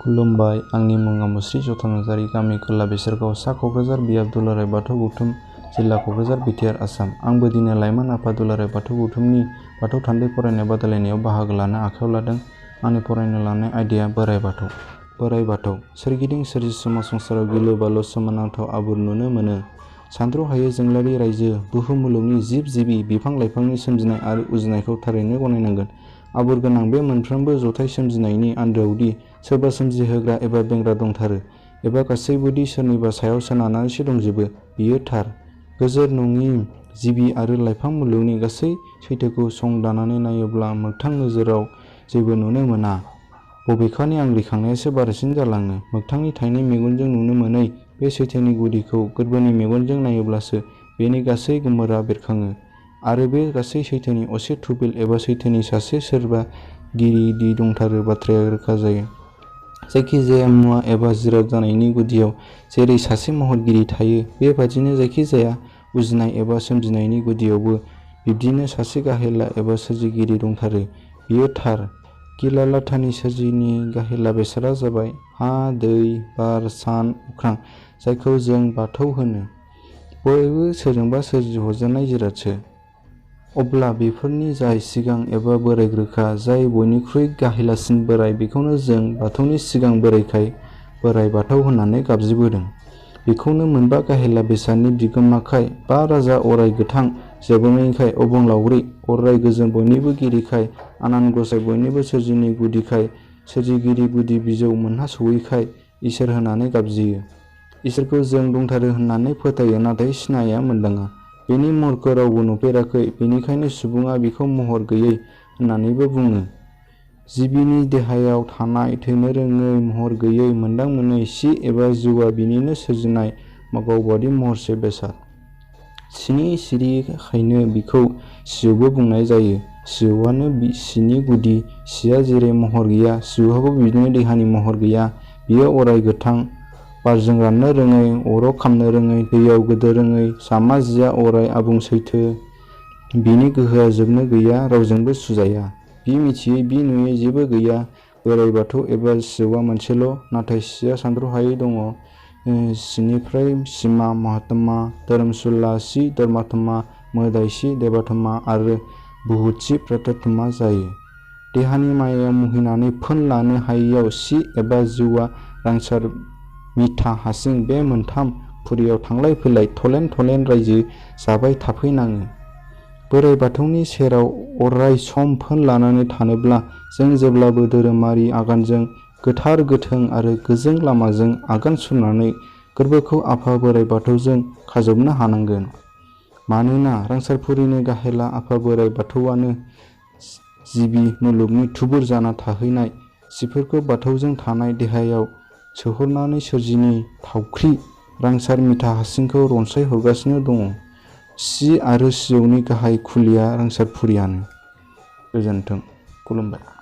खुलुमबाय, आंनि मुङा मुस्रि जतान नार्जारी, गामि खोला बेसरगाव, सा क'क्राझार बियाब दुलाराय बाथौ गौथुम, जिल्ला क'क्राझार, बिटिआर, आसाम। आंबो दिनै लाइमोन आफाद दुलाराय बाथौ गौथुमनि बाथौ थान्दै फरायनाय बादायलायनायाव बाहागो लानो आखायाव लादों। आंनि फरायनो लानाय आयदाया बोराइ बाथौ। बोराइ बाथौ। सोरगिदिं सोरजिसुमा संसाराव गिलु बालु सोमोनांथाव आबुर नुनो मोनो। सानथ्र'हायै जोंलारि रायजो, बुहुम मुलुगनि जिब जिबि, बिफां लाइफांनि सोमजिनाय आरो उजिनायखौ थारैनो गनायनांगोन। आबुर गोनां बे मोनफ्रोमबो जथाय सोमजिनायनि आन्दोआवदि सोरबा सोमजिहोग्रा एबा बेंग्रा दंथारो, एबा गासैबोदि सोरनिबा सायाव सोनारनानैसो दंजोबो, बियो थार। गोजोर नङि जिबि आरो लाइफां मुलुगनि गासै सैथोखौ संदाननानै नायोब्ला मोगथां नोजोराव जेबो नुनो मोना। बबेखानि आं रिखांनायासो बारासिन जालाङो। मोगथांनि थाइनै मेगनजों नुनो मोनै बे सैथोनि गुदिखौ गोरबोनि मेगनजों नायोब्लासो बेनि गासै गुमुरा बेरखाङो। आरो बे गासै सैथोनि असे थुबिल एबा सैथोनि सासे सोरबा गिरिदि दंथारो बाथ्राया रोखा जायो। जायखिजाया मुवा एबा जिराद जानायनि गुदियाव जेरै सासे महरगिरि थायो, बेबादिनो जायखिजाया उजिनाय एबा सोमजिनायनि गुदियावबो बिब्दिनो सासे गाहेला एबा सोरजिगिरि दंथारो। बियो थार। गिला लाथानि सोरजिनि गाहेला बेसादा जाबाय हा, दै, बार, सान, अख्रां, जायखौ जों बाथौ होनो। बयबो सोरजोंबा सोरजिहरजानाय जिरादसो। अब्ला बेफोरनि जाय सिगां एबा बोराइग्रोखा, जाय बयनिख्रुइ गाहेलासिन बोराइ, बेखौनो जों बाथौनि सिगां बोराइखाय बोराइ बाथौ होननानै गाबज्रिबोदों। बेखौनो मोनबा गाहेला बेसादनि बिगोमाखाय, बा राजा अराय गोथां जोबोरैखाय, अबंलावरि अराय गोजोन बयनिबो गिरिखाय, आनान गसाइ बयनिबो सोरजिनि गुदिखाय, सोरजिगिरि गुदि बिजौ मोनहास'यैखाय इसोर होननानै गाबज्रियो। इसोरखौ जों दंथारो होननानै फोथायो, नाथाय सिनाया मोनदाङा। बेनि महरखौ रावबो नुफेराखै, बेनिखायनो सुबुङा बिखौ महर गैयै होननानैबो बुङो। जिबिनि देहायाव थानाय थैनो रोङै, महर गैयै, मोनदां मोनै सि एबा जिउआ बिनिनो सोरजिनाय गावबादि महरसे बेसाद। सिनि सिरिखायनो बिखौ सिजौबो बुंनाय जायो। सिजौआनो सिनि गुदि। सिया जेरै महर गैया, सिजौहाबो बिदिनो देहानि महर गैया। बियो अराय गोथां, बारजों राननो रोङै, अराव खामनो रोङै, दैयाव गोदो रोङै। सामा जिया अराय आबुं सैथो। बिनि गोहोआ जोबनो गैया, रावजोंबो सुजाया। बि मिथियै बि नुयै जेबो गैया। बोराइ बाथौ एबा सिजौआ मोनसेल', नाथाय सिया सानथ्र'हायै दङ। सिनिफ्राय सिमा, महात्मा, धोरोमसुला सि, धर्मात्मा, मोदायसि, देबात्मा आरो बुहुतसि प्रेतात्मा जायो। देहानि मायायाव मुहिनानै फोन लानो हायैयाव सि एबा जिउआ रांसार मिथा हासिं बे मोनथाम फुरियाव थांलाय फैलाय थलेन थलेन रायजो जाबाय थाफैनाङो। बोराइ बाथौनि सेराव अराय सम फोन लानानै थानोब्ला जों जेब्लाबो धोरोमारि आगानजों, गोथार गोथों आरो गोजों लामाजों आगान सुरनानै गोरबोखौ आफा बोराइ बाथौजों खाजबनो हानांगोन। मानोना रांसारफुरिनि गाहेला आफा बोराइ बाथौआनो जिबि मुलुगनि थुबुर जाना थाहैनाय जिबफोरखौ बाथौजों थानाय देहायाव सोहरनानै सोरजिनि थावख्रि रांसार मिथा हासिंखौ रनसाय हरगासिनो दङ। सि आरो सिजौनि गाहाय खुलिया रांसारफुरियानो। गोजोन्थों। खुलुमबाय।